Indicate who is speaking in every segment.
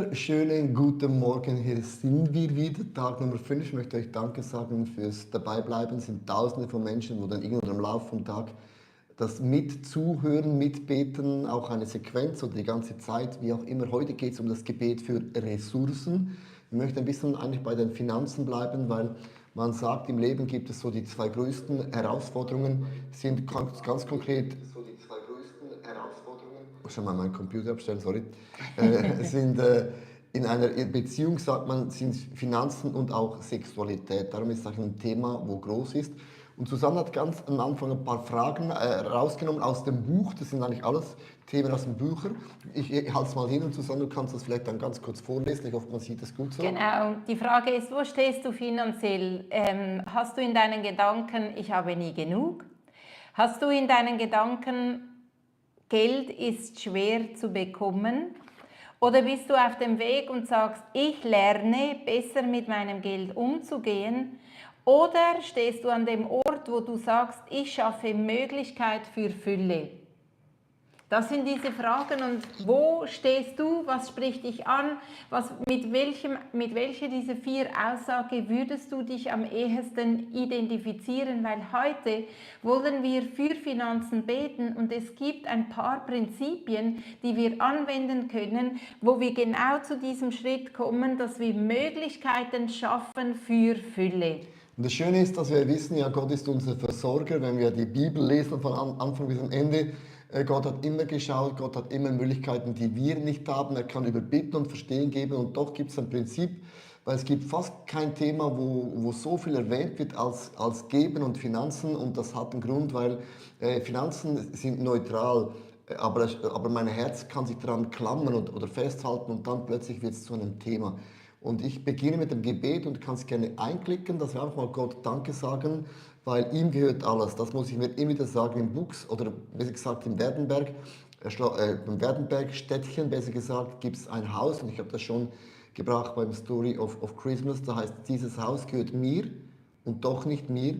Speaker 1: wunderschönen guten Morgen. Hier sind wir wieder, Tag Nummer 5. Ich möchte euch Danke sagen fürs Dabeibleiben. Es sind Tausende von Menschen, wo dann irgendwann im Laufe vom Tag das Mitzuhören, Mitbeten, auch eine Sequenz oder die ganze Zeit, wie auch immer. Heute geht es um das Gebet für Ressourcen. Ich möchte ein bisschen eigentlich bei den Finanzen bleiben, weil man sagt, im Leben gibt es so die zwei größten Herausforderungen, sind ganz konkret schon mal meinen Computer abstellen, sorry, sind in einer Beziehung, sagt man, sind Finanzen und auch Sexualität. Darum ist es ein Thema, wo groß ist. Und Susanne hat ganz am Anfang ein paar Fragen rausgenommen aus dem Buch. Das sind eigentlich alles Themen aus dem Buch. Ich halte es mal hin und Susanne, du kannst das vielleicht dann ganz kurz vorlesen. Ich hoffe, man sieht das gut so.
Speaker 2: Genau, die Frage ist, wo stehst du finanziell? Hast du in deinen Gedanken, ich habe nie genug? Hast du in deinen Gedanken, Geld ist schwer zu bekommen? Oder bist du auf dem Weg und sagst, ich lerne besser mit meinem Geld umzugehen? Oder stehst du an dem Ort, wo du sagst, ich schaffe Möglichkeit für Fülle? Das sind diese Fragen. Und wo stehst du? Was spricht dich an? Mit welcher dieser 4 Aussagen würdest du dich am ehesten identifizieren? Weil heute wollen wir für Finanzen beten und es gibt ein paar Prinzipien, die wir anwenden können, wo wir genau zu diesem Schritt kommen, dass wir Möglichkeiten schaffen für Fülle.
Speaker 1: Und das Schöne ist, dass wir wissen, ja, Gott ist unser Versorger. Wenn wir die Bibel lesen von Anfang bis am Ende, Gott hat immer geschaut, Gott hat immer Möglichkeiten, die wir nicht haben. Er kann überbitten und Verstehen geben und doch gibt es ein Prinzip, weil es gibt fast kein Thema, wo so viel erwähnt wird als Geben und Finanzen und das hat einen Grund, weil Finanzen sind neutral, aber mein Herz kann sich daran klammern oder festhalten und dann plötzlich wird es zu einem Thema. Und ich beginne mit dem Gebet und kannst gerne einklicken, dass wir einfach mal Gott Danke sagen, weil ihm gehört alles. Das muss ich mir immer wieder sagen im Bux oder besser gesagt im Werdenberg, im Werdenberg-Städtchen besser gesagt, gibt es ein Haus und ich habe das schon gebracht beim Story of Christmas. Da heißt, dieses Haus gehört mir und doch nicht mir.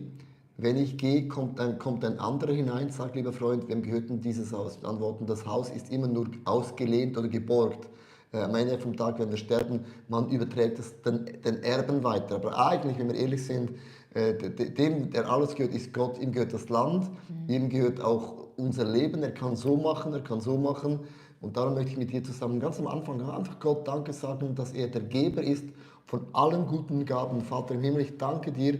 Speaker 1: Wenn ich gehe, kommt ein anderer hinein, sagt, lieber Freund, wem gehört denn dieses Haus? Wir antworten, das Haus ist immer nur ausgelehnt oder geborgt. Am Ende vom Tag, wenn wir sterben, man überträgt es den Erben weiter. Aber eigentlich, wenn wir ehrlich sind, dem, der alles gehört, ist Gott. Ihm gehört das Land, ihm gehört auch unser Leben. Er kann so machen, er kann so machen. Und darum möchte ich mit dir zusammen ganz am Anfang einfach Gott Danke sagen, dass er der Geber ist von allen guten Gaben. Vater im Himmel, ich danke dir,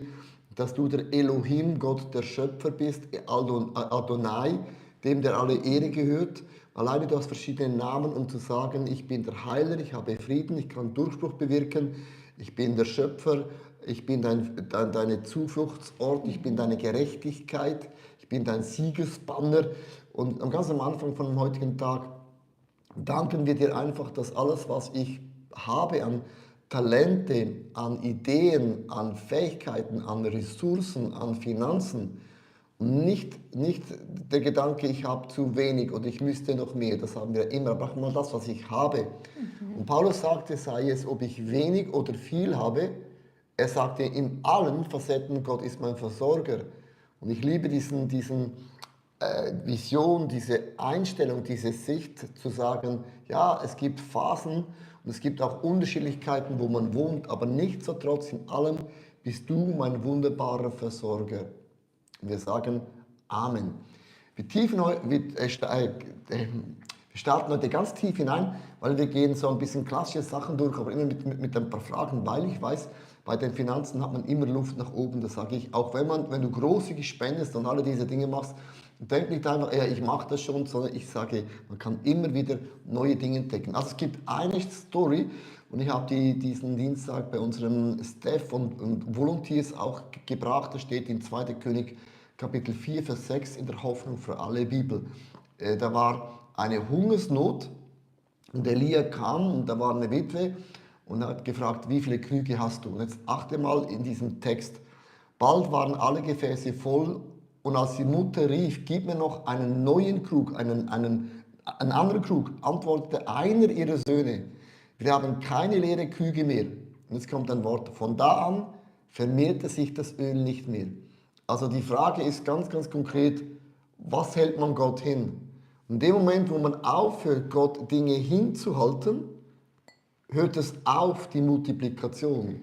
Speaker 1: dass du der Elohim, Gott, der Schöpfer bist, Adonai, dem der alle Ehre gehört. Alleine du hast verschiedene Namen, um zu sagen, ich bin der Heiler, ich habe Frieden, ich kann Durchbruch bewirken, ich bin der Schöpfer, ich bin deine Zufluchtsort, ich bin deine Gerechtigkeit, ich bin dein Siegesbanner. Und ganz am Anfang von dem heutigen Tag danken wir dir einfach, dass alles, was ich habe an Talente, an Ideen, an Fähigkeiten, an Ressourcen, an Finanzen, und nicht der Gedanke, ich habe zu wenig oder ich müsste noch mehr, das haben wir immer, aber mal das, was ich habe. Und Paulus sagte, sei es, ob ich wenig oder viel habe, er sagte, in allen Facetten, Gott ist mein Versorger. Und ich liebe diesen Vision, diese Einstellung, diese Sicht zu sagen, ja, es gibt Phasen und es gibt auch Unterschiedlichkeiten, wo man wohnt, aber nichtsdestotrotz in allem bist du mein wunderbarer Versorger. Wir sagen Amen. Wir starten heute ganz tief hinein, weil wir gehen so ein bisschen klassische Sachen durch, aber immer mit ein paar Fragen, weil ich weiß, bei den Finanzen hat man immer Luft nach oben, das sage ich. Auch wenn du großzügig spendest und alle diese Dinge machst, denk nicht einfach, ja, ich mache das schon, sondern ich sage, man kann immer wieder neue Dinge entdecken. Also es gibt eine Story und ich habe diesen Dienstag bei unserem Staff und Volunteers auch gebracht, das steht in 2. König Kapitel 4, Vers 6 in der Hoffnung für alle Bibel. Da war eine Hungersnot und Elia kam und da war eine Witwe und hat gefragt, wie viele Krüge hast du? Und jetzt achte mal in diesem Text. Bald waren alle Gefäße voll und als die Mutter rief, gib mir noch einen neuen Krug, einen anderen Krug, antwortete einer ihrer Söhne, wir haben keine leeren Krüge mehr. Und jetzt kommt ein Wort, von da an vermehrte sich das Öl nicht mehr. Also die Frage ist ganz, ganz konkret, was hält man Gott hin? In dem Moment, wo man aufhört, Gott Dinge hinzuhalten, hört es auf, die Multiplikation.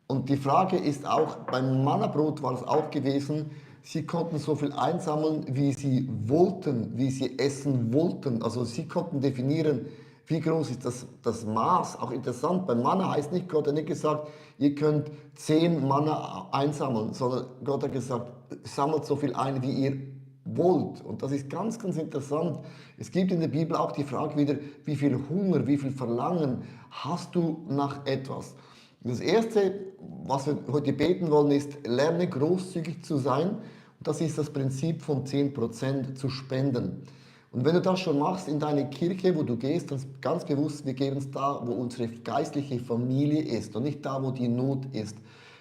Speaker 1: Und die Frage ist auch, beim Mannabrot war es auch gewesen, sie konnten so viel einsammeln, wie sie wollten, wie sie essen wollten. Also sie konnten definieren, wie groß ist das Maß. Auch interessant, beim Manna heißt nicht, Gott hat nicht gesagt, ihr könnt 10 Manna einsammeln, sondern Gott hat gesagt, sammelt so viel ein, wie ihr wollt. Und das ist ganz, ganz interessant. Es gibt in der Bibel auch die Frage wieder, wie viel Hunger, wie viel Verlangen hast du nach etwas? Das Erste, was wir heute beten wollen, ist, lerne großzügig zu sein. Und das ist das Prinzip von 10% zu spenden. Und wenn du das schon machst in deine Kirche, wo du gehst, dann ist ganz bewusst, wir geben es da, wo unsere geistliche Familie ist und nicht da, wo die Not ist.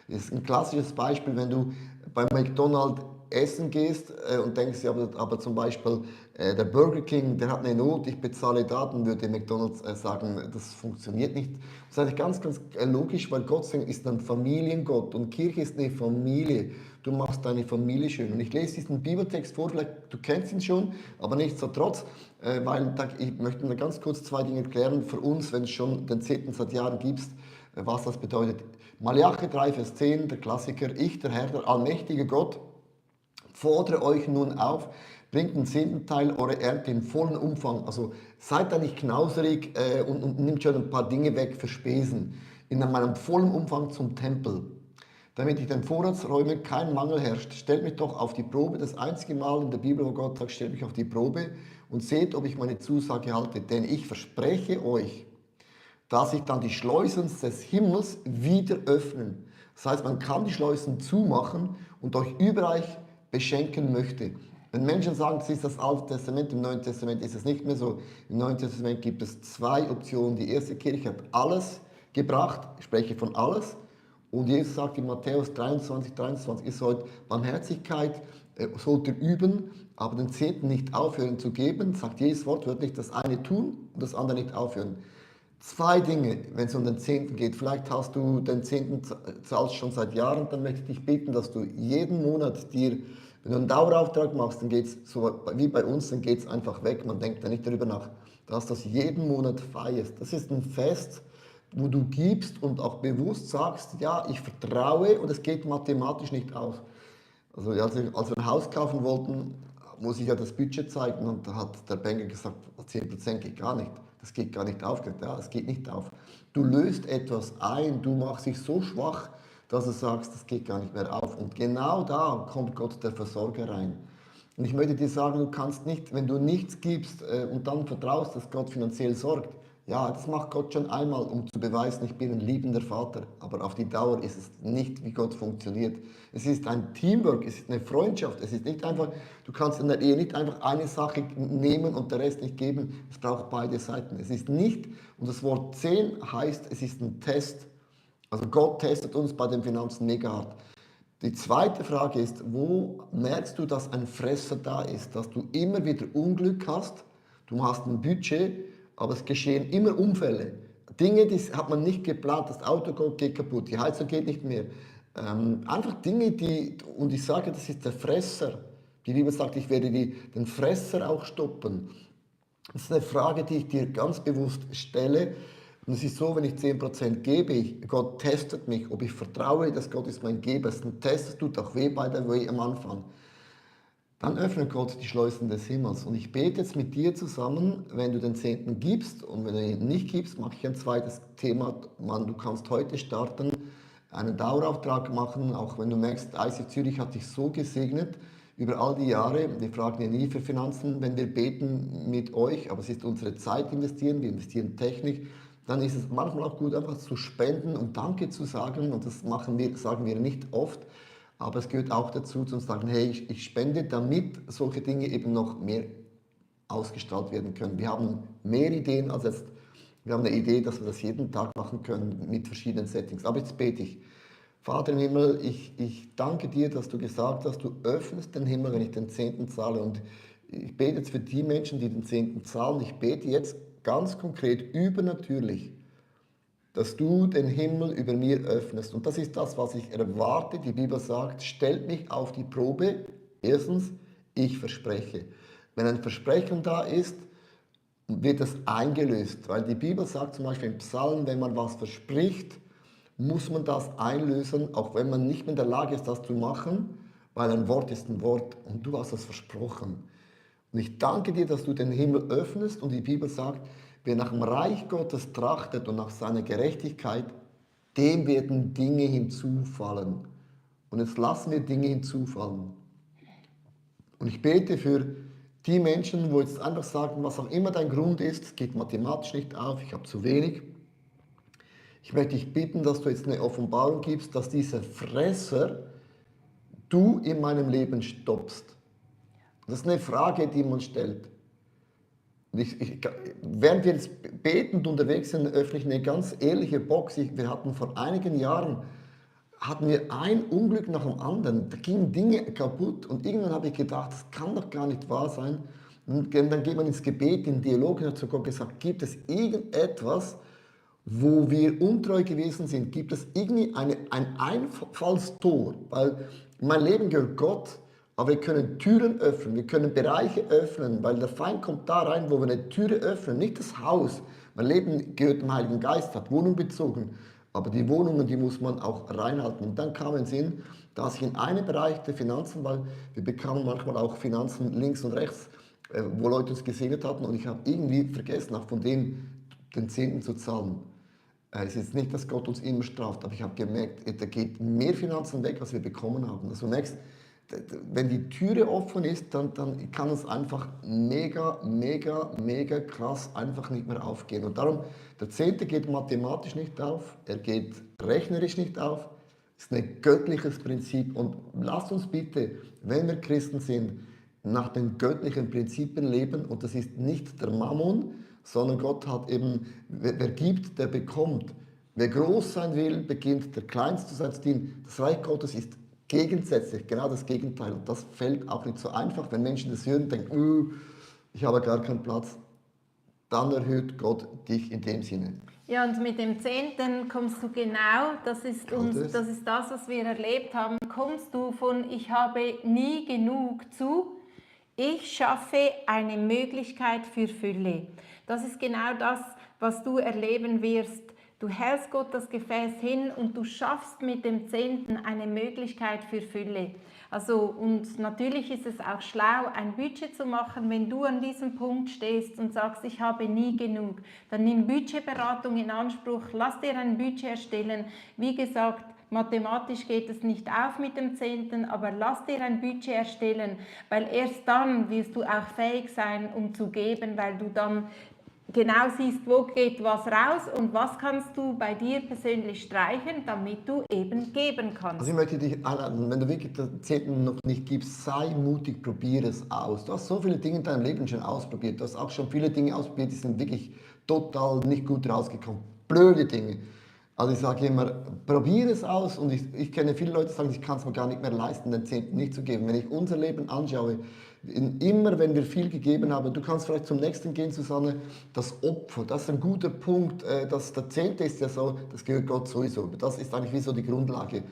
Speaker 1: Das ist ein klassisches Beispiel, wenn du bei McDonald's essen gehst und denkst, ja, aber zum Beispiel der Burger King, der hat eine Not, ich bezahle da, dann würde McDonald's sagen, das funktioniert nicht. Das ist eigentlich ganz, ganz logisch, weil Gott ist ein Familiengott und Kirche ist eine Familie. Du machst deine Familie schön. Und ich lese diesen Bibeltext vor, vielleicht du kennst ihn schon, aber nichtsdestotrotz, weil ich möchte mir ganz kurz 2 Dinge erklären für uns, wenn es schon den 10. seit Jahren gibt, was das bedeutet. Malachi 3, Vers 10, der Klassiker, ich, der Herr, der allmächtige Gott, fordere euch nun auf, bringt den 10. Teil eurer Ernte im vollen Umfang. Also seid da nicht knauserig und nimmt schon ein paar Dinge weg für Spesen. In meinem vollen Umfang zum Tempel. Damit ich den Vorratsräume kein Mangel herrscht, stellt mich doch auf die Probe. Das einzige Mal in der Bibel, wo Gott sagt, stellt mich auf die Probe und seht, ob ich meine Zusage halte. Denn ich verspreche euch, dass sich dann die Schleusen des Himmels wieder öffnen. Das heißt, man kann die Schleusen zumachen und euch überreich beschenken möchte. Wenn Menschen sagen, das ist das Alte Testament, im Neuen Testament ist es nicht mehr so. Im Neuen Testament gibt es 2 Optionen. Die erste Kirche hat alles gebracht, ich spreche von alles. Und Jesus sagt in Matthäus 23, 23, ihr sollt Barmherzigkeit, sollt ihr üben, aber den 10. nicht aufhören zu geben, sagt Jesus wortwörtlich, das eine tun und das andere nicht aufhören. 2 Dinge, wenn es um den 10. geht. Vielleicht hast du den 10. zahlst schon seit Jahren, dann möchte ich dich bitten, dass du jeden Monat dir, wenn du einen Dauerauftrag machst, dann geht es so wie bei uns, dann geht es einfach weg. Man denkt da nicht darüber nach, dass du das jeden Monat feierst. Das ist ein Fest, wo du gibst und auch bewusst sagst, ja, ich vertraue und es geht mathematisch nicht auf. Also als wir ein Haus kaufen wollten, muss ich ja das Budget zeigen und da hat der Banker gesagt, 10% geht gar nicht. Das geht gar nicht auf. Ja, es geht nicht auf. Du löst etwas ein, du machst dich so schwach, dass du sagst, das geht gar nicht mehr auf. Und genau da kommt Gott, der Versorger, rein. Und ich möchte dir sagen, du kannst nicht, wenn du nichts gibst und dann vertraust, dass Gott finanziell sorgt, ja, das macht Gott schon einmal, um zu beweisen, ich bin ein liebender Vater. Aber auf die Dauer ist es nicht, wie Gott funktioniert. Es ist ein Teamwork, es ist eine Freundschaft. Es ist nicht einfach, du kannst in der Ehe nicht einfach eine Sache nehmen und der Rest nicht geben. Es braucht beide Seiten. Es ist nicht, und das Wort 10 heißt, es ist ein Test. Also Gott testet uns bei den Finanzen mega hart. Die zweite Frage ist, wo merkst du, dass ein Fresser da ist, dass du immer wieder Unglück hast, du hast ein Budget, aber es geschehen immer Unfälle. Dinge, die hat man nicht geplant, das Auto geht kaputt, die Heizung geht nicht mehr. Einfach Dinge, und ich sage, das ist der Fresser. Die Bibel sagt, ich werde den Fresser auch stoppen. Das ist eine Frage, die ich dir ganz bewusst stelle. Und es ist so, wenn ich 10% gebe, Gott testet mich, ob ich vertraue, dass Gott ist mein Geber. Ein Test tut auch weh bei der Weh am Anfang. Dann öffnet Gott die Schleusen des Himmels. Und ich bete jetzt mit dir zusammen, wenn du den 10. gibst und wenn du ihn nicht gibst, mache ich ein zweites Thema. Mann, du kannst heute starten, einen Dauerauftrag machen, auch wenn du merkst, ICF Zürich hat dich so gesegnet über all die Jahre. Wir fragen ja nie für Finanzen, wenn wir beten mit euch, aber es ist unsere Zeit investieren, wir investieren Technik. Dann ist es manchmal auch gut, einfach zu spenden und Danke zu sagen. Und das sagen wir nicht oft. Aber es gehört auch dazu, zu sagen, hey, ich spende, damit solche Dinge eben noch mehr ausgestrahlt werden können. Wir haben mehr Ideen als jetzt. Wir haben eine Idee, dass wir das jeden Tag machen können mit verschiedenen Settings. Aber jetzt bete ich. Vater im Himmel, ich danke dir, dass du gesagt hast, du öffnest den Himmel, wenn ich den 10. zahle. Und ich bete jetzt für die Menschen, die den 10. zahlen. Ich bete jetzt ganz konkret, übernatürlich, dass du den Himmel über mir öffnest. Und das ist das, was ich erwarte. Die Bibel sagt, stellt mich auf die Probe. Erstens, ich verspreche. Wenn ein Versprechen da ist, wird es eingelöst. Weil die Bibel sagt zum Beispiel im Psalm, wenn man was verspricht, muss man das einlösen, auch wenn man nicht mehr in der Lage ist, das zu machen, weil ein Wort ist ein Wort und du hast es versprochen. Und ich danke dir, dass du den Himmel öffnest und die Bibel sagt, wer nach dem Reich Gottes trachtet und nach seiner Gerechtigkeit, dem werden Dinge hinzufallen. Und jetzt lassen wir Dinge hinzufallen. Und ich bete für die Menschen, wo jetzt einfach sagen, was auch immer dein Grund ist, es geht mathematisch nicht auf, ich habe zu wenig. Ich möchte dich bitten, dass du jetzt eine Offenbarung gibst, dass diese Fresser du in meinem Leben stoppst. Das ist eine Frage, die man stellt. Und während wir jetzt betend unterwegs sind, öffne ich eine ganz ehrliche Box. Wir hatten vor einigen Jahren ein Unglück nach dem anderen. Da gingen Dinge kaputt und irgendwann habe ich gedacht, das kann doch gar nicht wahr sein. Und dann geht man ins Gebet, in den Dialog und hat zu Gott gesagt, gibt es irgendetwas, wo wir untreu gewesen sind? Gibt es irgendwie ein Einfallstor? Weil mein Leben gehört Gott, aber wir können Türen öffnen, wir können Bereiche öffnen, weil der Feind kommt da rein, wo wir eine Türe öffnen, nicht das Haus. Mein Leben gehört dem Heiligen Geist, hat Wohnung bezogen, aber die Wohnungen, die muss man auch reinhalten. Und dann kam ein Sinn, dass ich in einem Bereich der Finanzen, weil wir bekamen manchmal auch Finanzen links und rechts, wo Leute uns gesegnet hatten und ich habe irgendwie vergessen, auch von dem den Zehnten zu zahlen. Es ist nicht, dass Gott uns immer straft, aber ich habe gemerkt, da geht mehr Finanzen weg, als wir bekommen haben. Also merkst, wenn die Türe offen ist, dann kann es einfach mega krass einfach nicht mehr aufgehen. Und darum, der Zehnte geht mathematisch nicht auf, er geht rechnerisch nicht auf. Das ist ein göttliches Prinzip. Und lasst uns bitte, wenn wir Christen sind, nach den göttlichen Prinzipien leben. Und das ist nicht der Mammon, sondern Gott hat eben, wer gibt, der bekommt. Wer groß sein will, beginnt der Kleinste zu sein zu dienen. Das Reich Gottes ist gegensätzlich, genau das Gegenteil. Und das fällt auch nicht so einfach, wenn Menschen das hören und denken, ich habe gar keinen Platz. Dann erhöht Gott dich in dem Sinne.
Speaker 2: Ja, und mit dem Zehnten kommst du genau, das ist das, was wir erlebt haben, kommst du von ich habe nie genug zu, ich schaffe eine Möglichkeit für Fülle. Das ist genau das, was du erleben wirst. Du hältst Gott das Gefäß hin und du schaffst mit dem Zehnten eine Möglichkeit für Fülle. Also, und natürlich ist es auch schlau, ein Budget zu machen, wenn du an diesem Punkt stehst und sagst, ich habe nie genug. Dann nimm Budgetberatung in Anspruch, lass dir ein Budget erstellen. Wie gesagt, mathematisch geht es nicht auf mit dem Zehnten, aber lass dir ein Budget erstellen, weil erst dann wirst du auch fähig sein, um zu geben, weil du dann genau siehst, wo geht was raus und was kannst du bei dir persönlich streichen, damit du eben geben kannst.
Speaker 1: Also ich möchte dich einladen, wenn du wirklich den Zehnten noch nicht gibst, sei mutig, probiere es aus. Du hast so viele Dinge in deinem Leben schon ausprobiert, du hast auch schon viele Dinge ausprobiert, die sind wirklich total nicht gut rausgekommen. Blöde Dinge. Also ich sage immer, probiere es aus und ich kenne viele Leute, die sagen, ich kann es mir gar nicht mehr leisten, den Zehnten nicht zu geben. Wenn ich unser Leben anschaue, immer wenn wir viel gegeben haben, du kannst vielleicht zum nächsten gehen, Susanne, das Opfer, das ist ein guter Punkt, der Zehnte ist ja so, das gehört Gott sowieso, das ist eigentlich wie so die Grundlage.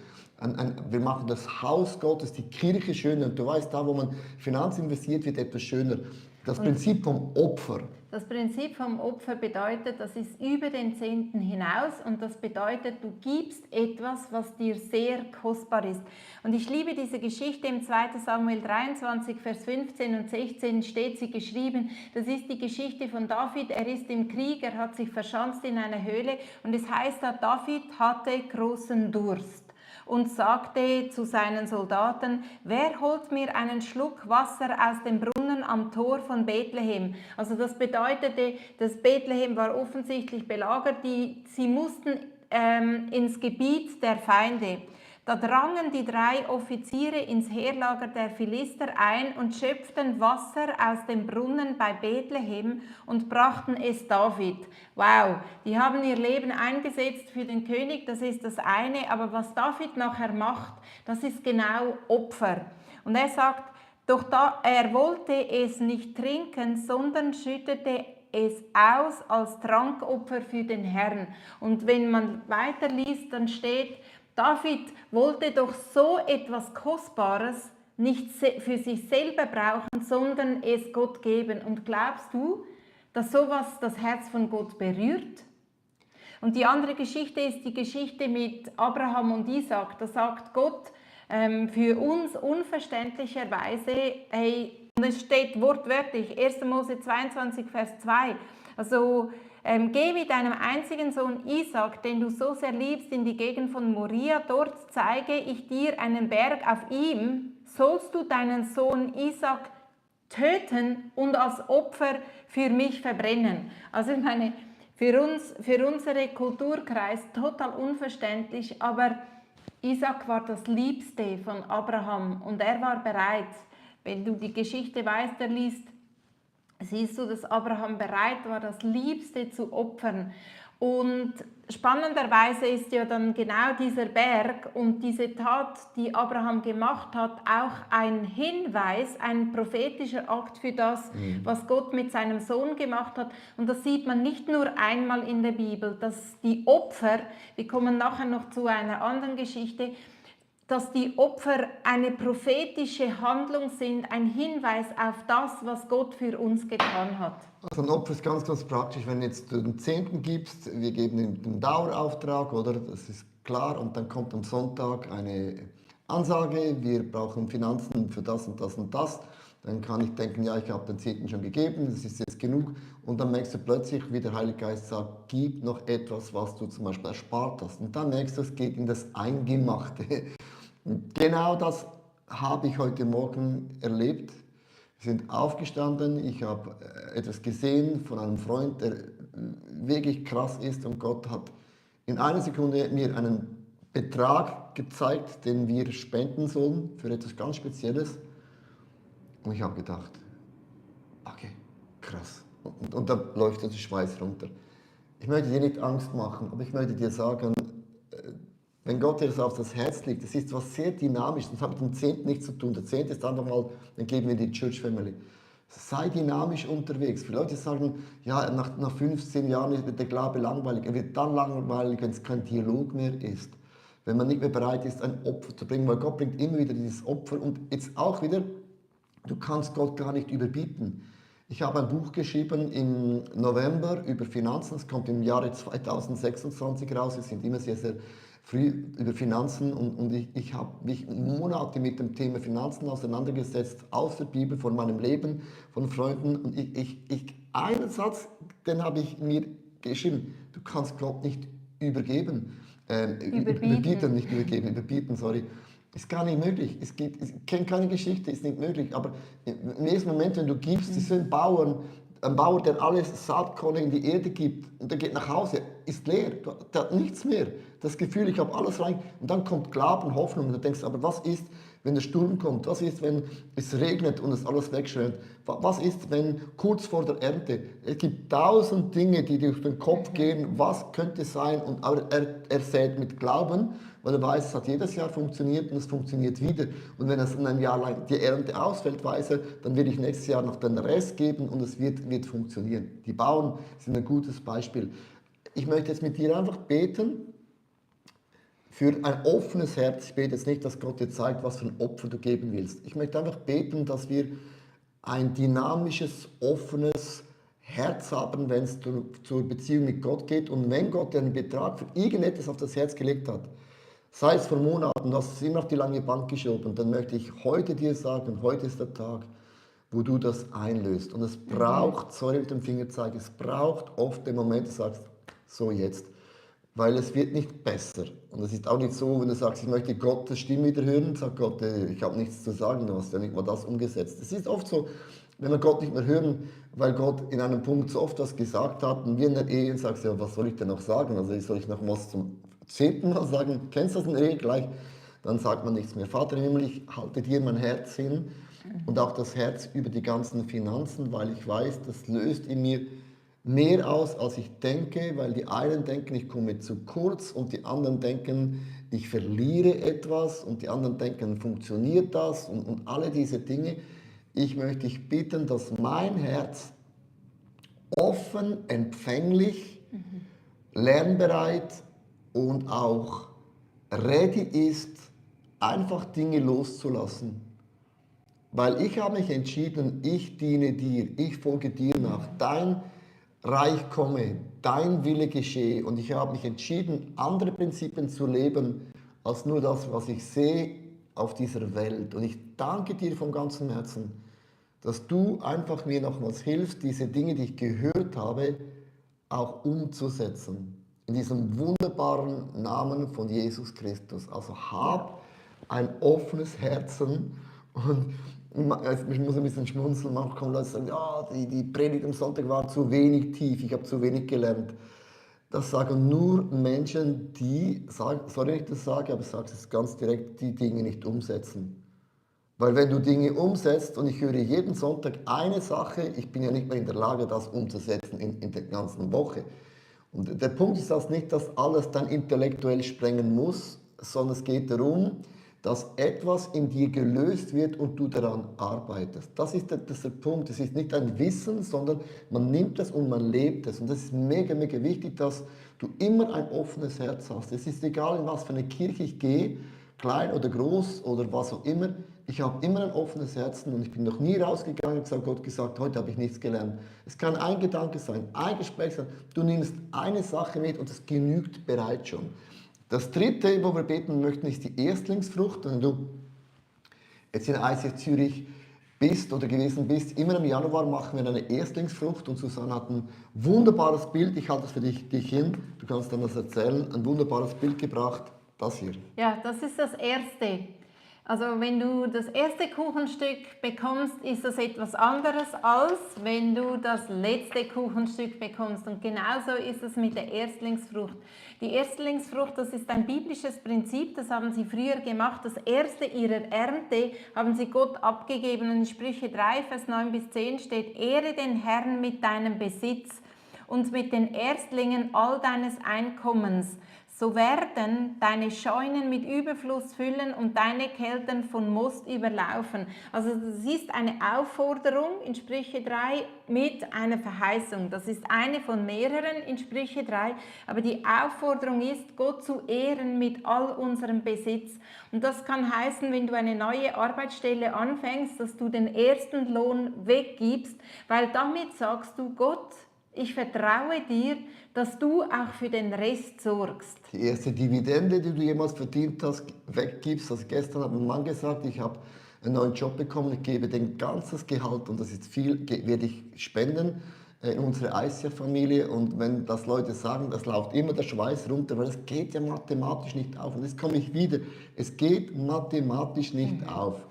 Speaker 1: Wir machen das Haus Gottes, die Kirche schöner und du weißt, da wo man Finanzen investiert, wird etwas schöner. Das Prinzip vom Opfer.
Speaker 2: Das Prinzip vom Opfer bedeutet, das ist über den Zehnten hinaus und das bedeutet, du gibst etwas, was dir sehr kostbar ist. Und ich liebe diese Geschichte im 2. Samuel 23, Vers 15 und 16 steht sie geschrieben. Das ist die Geschichte von David. Er ist im Krieg, er hat sich verschanzt in einer Höhle und es heißt da, David hatte großen Durst und sagte zu seinen Soldaten, wer holt mir einen Schluck Wasser aus dem Brunnen am Tor von Bethlehem? Also das bedeutete, dass Bethlehem war offensichtlich belagert, sie mussten ins Gebiet der Feinde. Da drangen die 3 Offiziere ins Heerlager der Philister ein und schöpften Wasser aus dem Brunnen bei Bethlehem und brachten es David. Wow, die haben ihr Leben eingesetzt für den König, das ist das eine, aber was David nachher macht, das ist genau Opfer. Und er sagt, doch er wollte es nicht trinken, sondern schüttete es aus als Trankopfer für den Herrn. Und wenn man weiterliest, dann steht, David wollte doch so etwas Kostbares nicht für sich selber brauchen, sondern es Gott geben. Und glaubst du, dass sowas das Herz von Gott berührt. Und die andere Geschichte ist die Geschichte mit Abraham und Isaac. Da sagt Gott für uns unverständlicherweise, hey, und es steht wortwörtlich, 1. Mose 22, Vers 2, also geh mit deinem einzigen Sohn Isaac, den du so sehr liebst, in die Gegend von Moria, dort zeige ich dir einen Berg, auf ihm sollst du deinen Sohn Isaac töten und als Opfer für mich verbrennen. Also ich meine, für unsere Kulturkreis total unverständlich, aber Isaac war das Liebste von Abraham und er war bereit. Wenn du die Geschichte liest, siehst du, dass Abraham bereit war, das Liebste zu opfern. Und spannenderweise ist ja dann genau dieser Berg und diese Tat, die Abraham gemacht hat, auch ein Hinweis, ein prophetischer Akt für das, was Gott mit seinem Sohn gemacht hat. Und das sieht man nicht nur einmal in der Bibel, dass die Opfer, wir kommen nachher noch zu einer anderen Geschichte, dass die Opfer eine prophetische Handlung sind, ein Hinweis auf das, was Gott für uns getan hat.
Speaker 1: Also ein Opfer ist ganz, ganz praktisch, wenn jetzt du den Zehnten gibst, wir geben ihm den Dauerauftrag, oder? Das ist klar, und dann kommt am Sonntag eine Ansage, wir brauchen Finanzen für das und das und das. Dann kann ich denken, ja, ich habe den Zehnten schon gegeben, das ist jetzt genug. Und dann merkst du plötzlich, wie der Heilige Geist sagt, gib noch etwas, was du zum Beispiel erspart hast. Und dann merkst du, es geht in das Eingemachte. Genau das habe ich heute Morgen erlebt. Wir sind aufgestanden, ich habe etwas gesehen von einem Freund, der wirklich krass ist, und Gott hat in einer Sekunde mir einen Betrag gezeigt, den wir spenden sollen für etwas ganz Spezielles. Und ich habe gedacht, okay, krass. Und da läuft der Schweiß runter. Ich möchte dir nicht Angst machen, aber ich möchte dir sagen, wenn Gott dir das auf das Herz legt, das ist was sehr Dynamisches, das hat mit dem Zehnten nichts zu tun. Der Zehnte ist einfach mal, dann geben wir die Church Family. Sei dynamisch unterwegs. Viele Leute sagen, ja, nach 15 Jahren wird der Glaube langweilig. Er wird dann langweilig, wenn es kein Dialog mehr ist. Wenn man nicht mehr bereit ist, ein Opfer zu bringen, weil Gott bringt immer wieder dieses Opfer. Und jetzt auch wieder, du kannst Gott gar nicht überbieten. Ich habe ein Buch geschrieben im November über Finanzen, es kommt im Jahre 2026 raus, wir sind immer sehr, sehr früh über Finanzen, und ich habe mich Monate mit dem Thema Finanzen auseinandergesetzt, aus der Bibel, von meinem Leben, von Freunden, und einen Satz, den habe ich mir geschrieben, du kannst Gott nicht übergeben, überbieten, sorry. Ist gar nicht möglich. Ich kenne keine Geschichte, ist nicht möglich. Aber im ersten Moment, wenn du gibst, das sind ein Bauer, der alles Saatkorn in die Erde gibt und der geht nach Hause, ist leer, der hat nichts mehr. Das Gefühl, ich habe alles rein. Und dann kommt Glauben, Hoffnung, und du denkst, aber was ist, wenn der Sturm kommt? Was ist, wenn es regnet und es alles wegschwemmt? Was ist, wenn kurz vor der Ernte? Es gibt 1000 Dinge, die durch den Kopf gehen, was könnte sein, aber er sät mit Glauben, weil er weiß, es hat jedes Jahr funktioniert und es funktioniert wieder. Und wenn es in einem Jahr lang die Ernte ausfällt, weiß er, dann will ich nächstes Jahr noch den Rest geben und es wird funktionieren. Die Bauern sind ein gutes Beispiel. Ich möchte jetzt mit dir einfach beten für ein offenes Herz. Ich bete jetzt nicht, dass Gott dir zeigt, was für ein Opfer du geben willst. Ich möchte einfach beten, dass wir ein dynamisches, offenes Herz haben, wenn es zur Beziehung mit Gott geht. Und wenn Gott dir einen Betrag für irgendetwas auf das Herz gelegt hat, sei es vor Monaten, du hast es immer auf die lange Bank geschoben, dann möchte ich heute dir sagen, heute ist der Tag, wo du das einlöst. Und es braucht, sorry mit dem Fingerzeig, es braucht oft den Moment, du sagst, so jetzt. Weil es wird nicht besser. Und es ist auch nicht so, wenn du sagst, ich möchte Gottes Stimme wieder hören, sagt Gott, ich habe nichts zu sagen, du hast ja nicht mal das umgesetzt. Es ist oft so, wenn wir Gott nicht mehr hören, weil Gott in einem Punkt so oft was gesagt hat, und wir in der Ehe sagst, ja, was soll ich denn noch sagen? Also soll ich noch was zum 10. Mal sagen? Kennst du das in der Ehe gleich? Dann sagt man nichts mehr. Vater im Himmel, ich halte dir mein Herz hin und auch das Herz über die ganzen Finanzen, weil ich weiß, das löst in mir mehr aus, als ich denke, weil die einen denken, ich komme zu kurz, und die anderen denken, ich verliere etwas, und die anderen denken, funktioniert das, und alle diese Dinge. Ich möchte dich bitten, dass mein Herz offen, empfänglich, lernbereit und auch ready ist, einfach Dinge loszulassen. Weil ich habe mich entschieden, ich diene dir, ich folge dir nach. Dein Reich komme, dein Wille geschehe. Und ich habe mich entschieden, andere Prinzipien zu leben, als nur das, was ich sehe auf dieser Welt. Und ich danke dir von ganzem Herzen, dass du einfach mir nochmals hilfst, diese Dinge, die ich gehört habe, auch umzusetzen. In diesem wunderbaren Namen von Jesus Christus. Also hab ein offenes Herzen und ich muss ein bisschen schmunzeln, manchmal kommen Leute und sagen, ja, die Predigt am Sonntag war zu wenig tief, ich habe zu wenig gelernt. Das sagen nur Menschen, die, sorry, wenn ich das sage, aber ich sage es ganz direkt, die Dinge nicht umsetzen. Weil wenn du Dinge umsetzt, und ich höre jeden Sonntag eine Sache, ich bin ja nicht mehr in der Lage, das umzusetzen in der ganzen Woche. Und der Punkt ist das nicht, dass alles dann intellektuell sprengen muss, sondern es geht darum, dass etwas in dir gelöst wird und du daran arbeitest. Das ist der Punkt. Es ist nicht ein Wissen, sondern man nimmt es und man lebt es. Und das ist mega, mega wichtig, dass du immer ein offenes Herz hast. Es ist egal, in was für eine Kirche ich gehe, klein oder groß oder was auch immer. Ich habe immer ein offenes Herz und ich bin noch nie rausgegangen und gesagt, Gott gesagt, heute habe ich nichts gelernt. Es kann ein Gedanke sein, ein Gespräch sein. Du nimmst eine Sache mit und es genügt bereits schon. Das dritte, wo wir beten möchten, ist die Erstlingsfrucht. Wenn du jetzt in ICF Zürich bist oder gewesen bist, immer im Januar machen wir eine Erstlingsfrucht und Susanne hat ein wunderbares Bild, ich halte es für dich hin, du kannst dann das erzählen, ein wunderbares Bild gebracht, das hier.
Speaker 2: Ja, das ist das Erste. Also wenn du das erste Kuchenstück bekommst, ist das etwas anderes, als wenn du das letzte Kuchenstück bekommst. Und genauso ist es mit der Erstlingsfrucht. Die Erstlingsfrucht, das ist ein biblisches Prinzip, das haben sie früher gemacht. Das erste ihrer Ernte haben sie Gott abgegeben. Und in Sprüche 3, Vers 9 bis 10 steht, Ehre den Herrn mit deinem Besitz und mit den Erstlingen all deines Einkommens. So werden deine Scheunen mit Überfluss füllen und deine Kelten von Most überlaufen. Also das ist eine Aufforderung in Sprüche 3 mit einer Verheißung. Das ist eine von mehreren in Sprüche 3. Aber die Aufforderung ist, Gott zu ehren mit all unserem Besitz. Und das kann heißen, wenn du eine neue Arbeitsstelle anfängst, dass du den ersten Lohn weggibst, weil damit sagst du, Gott, ich vertraue dir, dass du auch für den Rest sorgst.
Speaker 1: Die erste Dividende, die du jemals verdient hast, weggibst. Also gestern hat ein Mann gesagt, ich habe einen neuen Job bekommen, ich gebe den ganzes Gehalt und das ist viel, werde ich spenden in unsere ICF-Familie. Und wenn das Leute sagen, das läuft immer der Schweiß runter, weil es geht ja mathematisch nicht auf. Und jetzt komme ich wieder, es geht mathematisch nicht auf.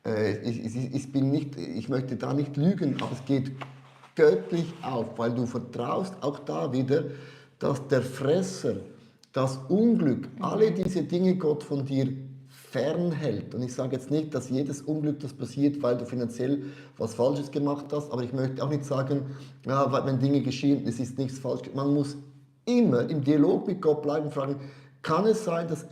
Speaker 1: Ich möchte da nicht lügen, aber es geht göttlich auf, weil du vertraust auch da wieder, dass der Fresser, das Unglück, alle diese Dinge Gott von dir fernhält. Und ich sage jetzt nicht, dass jedes Unglück, das passiert, weil du finanziell was Falsches gemacht hast, aber ich möchte auch nicht sagen, ja, wenn Dinge geschehen, es ist nichts falsch. Man muss immer im Dialog mit Gott bleiben und fragen, kann es sein, dass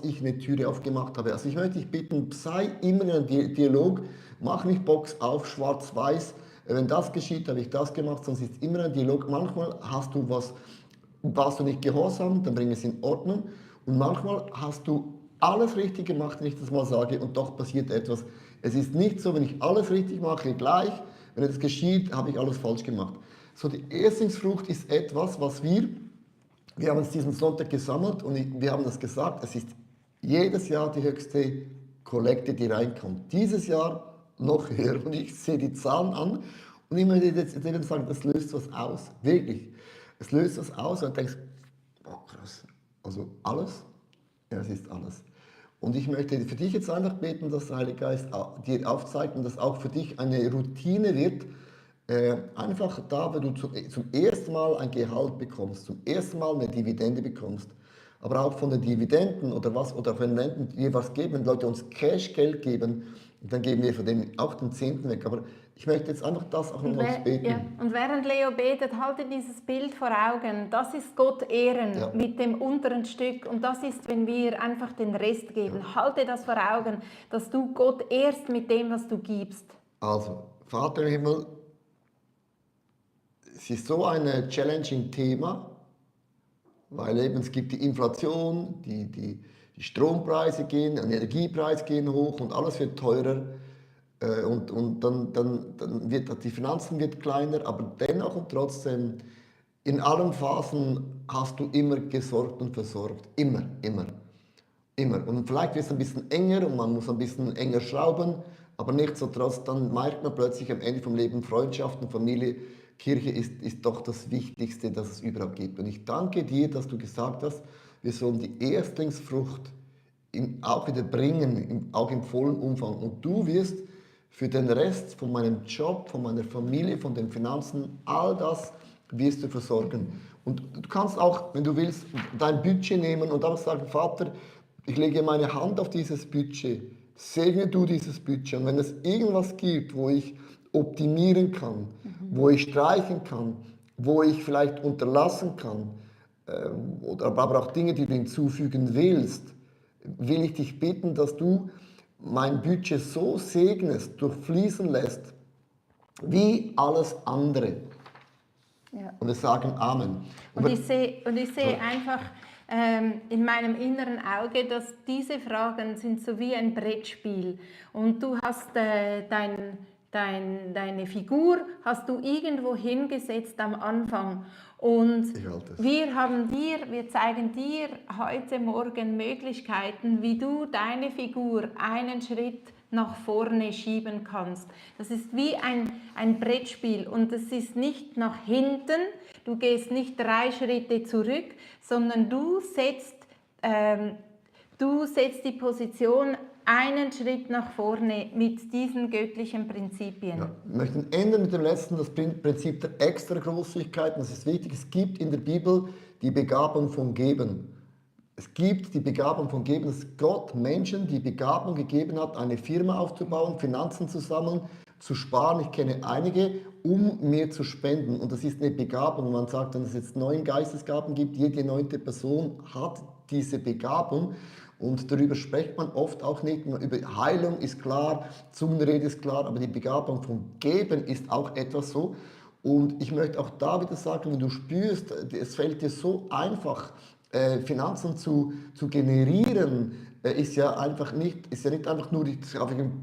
Speaker 1: ich eine Türe aufgemacht habe? Also ich möchte dich bitten, sei immer in einem Dialog, mach nicht Box auf, schwarz-weiß. Wenn das geschieht, habe ich das gemacht, sonst ist immer ein Dialog. Manchmal warst du nicht gehorsam, dann bring es in Ordnung. Und manchmal hast du alles richtig gemacht, wenn ich das mal sage, und doch passiert etwas. Es ist nicht so, wenn ich alles richtig mache, gleich, wenn es geschieht, habe ich alles falsch gemacht. So, die Erstlingsfrucht ist etwas, was wir haben uns diesen Sonntag gesammelt und wir haben das gesagt, es ist jedes Jahr die höchste Kollekte, die reinkommt. Dieses Jahr noch höher und ich sehe die Zahlen an und ich möchte jetzt eben sagen, das löst was aus, wirklich. Es löst was aus und du denkst, boah krass, also alles? Ja, es ist alles. Und ich möchte für dich jetzt einfach beten, dass der Heilige Geist dir aufzeigt und dass auch für dich eine Routine wird, einfach da, wenn du zum ersten Mal ein Gehalt bekommst, zum ersten Mal eine Dividende bekommst, aber auch von den Dividenden oder von den Renten, die wir was geben, wenn Leute uns Cashgeld geben, dann geben wir von denen auch den Zehnten weg. Aber ich möchte jetzt einfach das auch nochmals beten.
Speaker 2: Ja. Und während Leo betet, halte dieses Bild vor Augen. Das ist Gott ehren mit dem unteren Stück. Und das ist, wenn wir einfach den Rest geben. Ja. Halte das vor Augen, dass du Gott ehrst mit dem, was du gibst.
Speaker 1: Also, Vater im Himmel, es ist so ein challenging Thema, weil eben es gibt die Inflation, die Strompreise gehen, die Energiepreise gehen hoch und alles wird teurer und dann wird die Finanzen wird kleiner, aber dennoch und trotzdem In allen Phasen hast du immer gesorgt und versorgt. Immer, immer, immer. Und vielleicht wird es ein bisschen enger und man muss ein bisschen enger schrauben, aber nichtsdestotrotz, dann merkt man plötzlich am Ende vom Leben, Freundschaften, Familie, Kirche ist doch das Wichtigste, das es überhaupt gibt. Und ich danke dir, dass du gesagt hast, wir sollen die Erstlingsfrucht auch wieder bringen, auch im vollen Umfang. Und du wirst für den Rest von meinem Job, von meiner Familie, von den Finanzen, all das wirst du versorgen. Und du kannst auch, wenn du willst, dein Budget nehmen und auch sagen, Vater, ich lege meine Hand auf dieses Budget, segne du dieses Budget. Und wenn es irgendwas gibt, wo ich optimieren kann, wo ich streichen kann, wo ich vielleicht unterlassen kann, oder aber auch Dinge, die du hinzufügen willst, will ich dich bitten, dass du mein Budget so segnest, durchfließen lässt, wie alles andere.
Speaker 2: Ja.
Speaker 1: Und wir sagen Amen.
Speaker 2: Und ich sehe einfach in meinem inneren Auge, dass diese Fragen sind so wie ein Brettspiel. Und du hast deine Figur hast du irgendwo hingesetzt am Anfang. Und wir zeigen dir heute Morgen Möglichkeiten, wie du deine Figur einen Schritt nach vorne schieben kannst. Das ist wie ein Brettspiel und es ist nicht nach hinten, du gehst nicht 3 Schritte zurück, sondern du setzt die Position einen Schritt nach vorne mit diesen göttlichen Prinzipien.
Speaker 1: Ja, wir möchten enden mit dem letzten, das Prinzip der Extragroßzügigkeit. Das ist wichtig. Es gibt in der Bibel die Begabung von Geben. Es gibt die Begabung von Geben, dass Gott Menschen die Begabung gegeben hat, eine Firma aufzubauen, Finanzen zu sammeln, zu sparen. Ich kenne einige, um mir zu spenden. Und das ist eine Begabung. Man sagt, wenn es jetzt 9 Geistesgaben gibt, jede 9. Person hat diese Begabung. Und darüber spricht man oft auch nicht. Über Heilung ist klar, Zungenrede ist klar, aber die Begabung vom Geben ist auch etwas so. Und ich möchte auch da wieder sagen, wenn du spürst, es fällt dir so einfach, Finanzen zu generieren, ist ja nicht einfach nur ein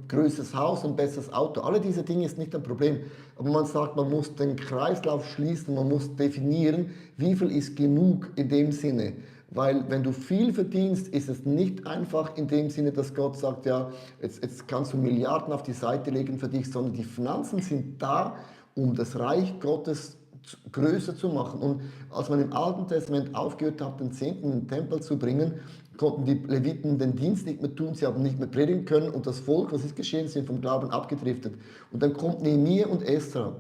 Speaker 1: größeres Haus und ein besseres Auto. Alle diese Dinge ist nicht ein Problem. Aber man sagt, man muss den Kreislauf schließen, man muss definieren, wie viel ist genug in dem Sinne. Weil wenn du viel verdienst, ist es nicht einfach in dem Sinne, dass Gott sagt, ja, jetzt kannst du Milliarden auf die Seite legen für dich, sondern die Finanzen sind da, um das Reich Gottes größer zu machen. Und als man im Alten Testament aufgehört hat, den Zehnten in den Tempel zu bringen, konnten die Leviten den Dienst nicht mehr tun, sie haben nicht mehr predigen können und das Volk, was ist geschehen, sind vom Glauben abgedriftet. Und dann kommt Nehemia und Esra.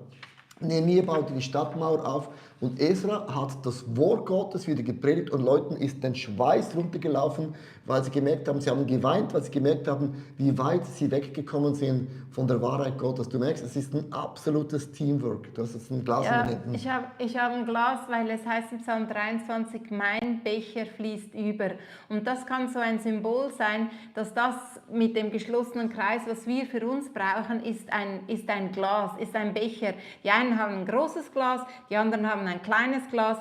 Speaker 1: Nehemia baute die Stadtmauer auf und Esra hat das Wort Gottes wieder gepredigt und Leuten ist den Schweiß runtergelaufen, weil sie gemerkt haben, sie haben geweint, weil sie gemerkt haben, wie weit sie weggekommen sind von der Wahrheit Gottes. Du merkst, es ist ein absolutes Teamwork. Du hast jetzt ein Glas in den Händen.
Speaker 2: Ich hab ein Glas, weil es heißt im Psalm 23, mein Becher fließt über. Und das kann so ein Symbol sein, dass das mit dem geschlossenen Kreis, was wir für uns brauchen, ist ein Glas, ist ein Becher. Die einen haben ein großes Glas, die anderen haben ein kleines Glas,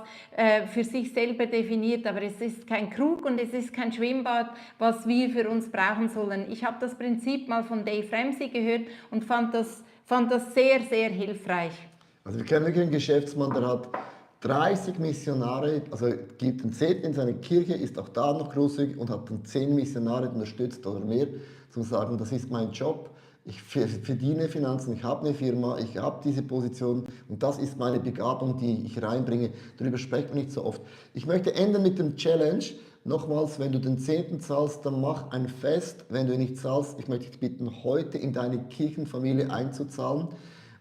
Speaker 2: für sich selber definiert, aber es ist kein Krug und es ist kein Schwimmbad, was wir für uns brauchen sollen. Ich habe das Prinzip mal von Dave Ramsey gehört und fand das sehr, sehr hilfreich.
Speaker 1: Also wir kennen wirklich einen Geschäftsmann, der hat 30 Missionare, also gibt einen Zehnten in seine Kirche, ist auch da noch großzügig und hat dann 10 Missionare unterstützt oder mehr, zum sagen, das ist mein Job. Ich verdiene Finanzen, ich habe eine Firma, ich habe diese Position und das ist meine Begabung, die ich reinbringe. Darüber sprechen wir nicht so oft. Ich möchte enden mit dem Challenge. Nochmals, wenn du den Zehnten zahlst, dann mach ein Fest. Wenn du ihn nicht zahlst, ich möchte dich bitten, heute in deine Kirchenfamilie einzuzahlen.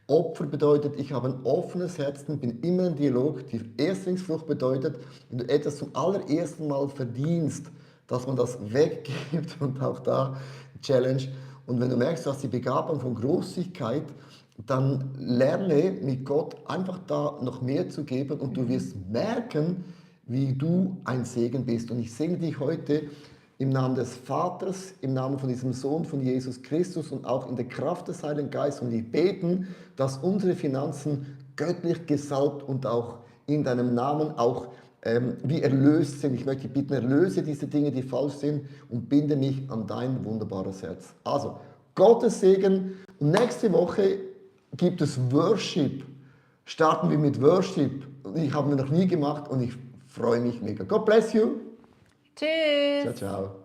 Speaker 1: Opfer bedeutet, ich habe ein offenes Herz und bin immer im Dialog. Die Erstlingsfrucht bedeutet, wenn du etwas zum allerersten Mal verdienst, dass man das weggibt und auch da Challenge. Und wenn du merkst, du hast die Begabung von Großzügigkeit, dann lerne mit Gott einfach da noch mehr zu geben und du wirst merken, wie du ein Segen bist. Und ich segne dich heute im Namen des Vaters, im Namen von diesem Sohn von Jesus Christus und auch in der Kraft des Heiligen Geistes. Und ich beten, dass unsere Finanzen göttlich gesalbt und auch in deinem Namen auch wie erlöst sind. Ich möchte dich bitten, erlöse diese Dinge, die falsch sind und binde mich an dein wunderbares Herz. Also, Gottes Segen. Und nächste Woche gibt es Worship. starten wir mit Worship. Ich habe ihn noch nie gemacht und ich freue mich mega. God bless you.
Speaker 2: Tschüss.
Speaker 1: Ciao, ciao.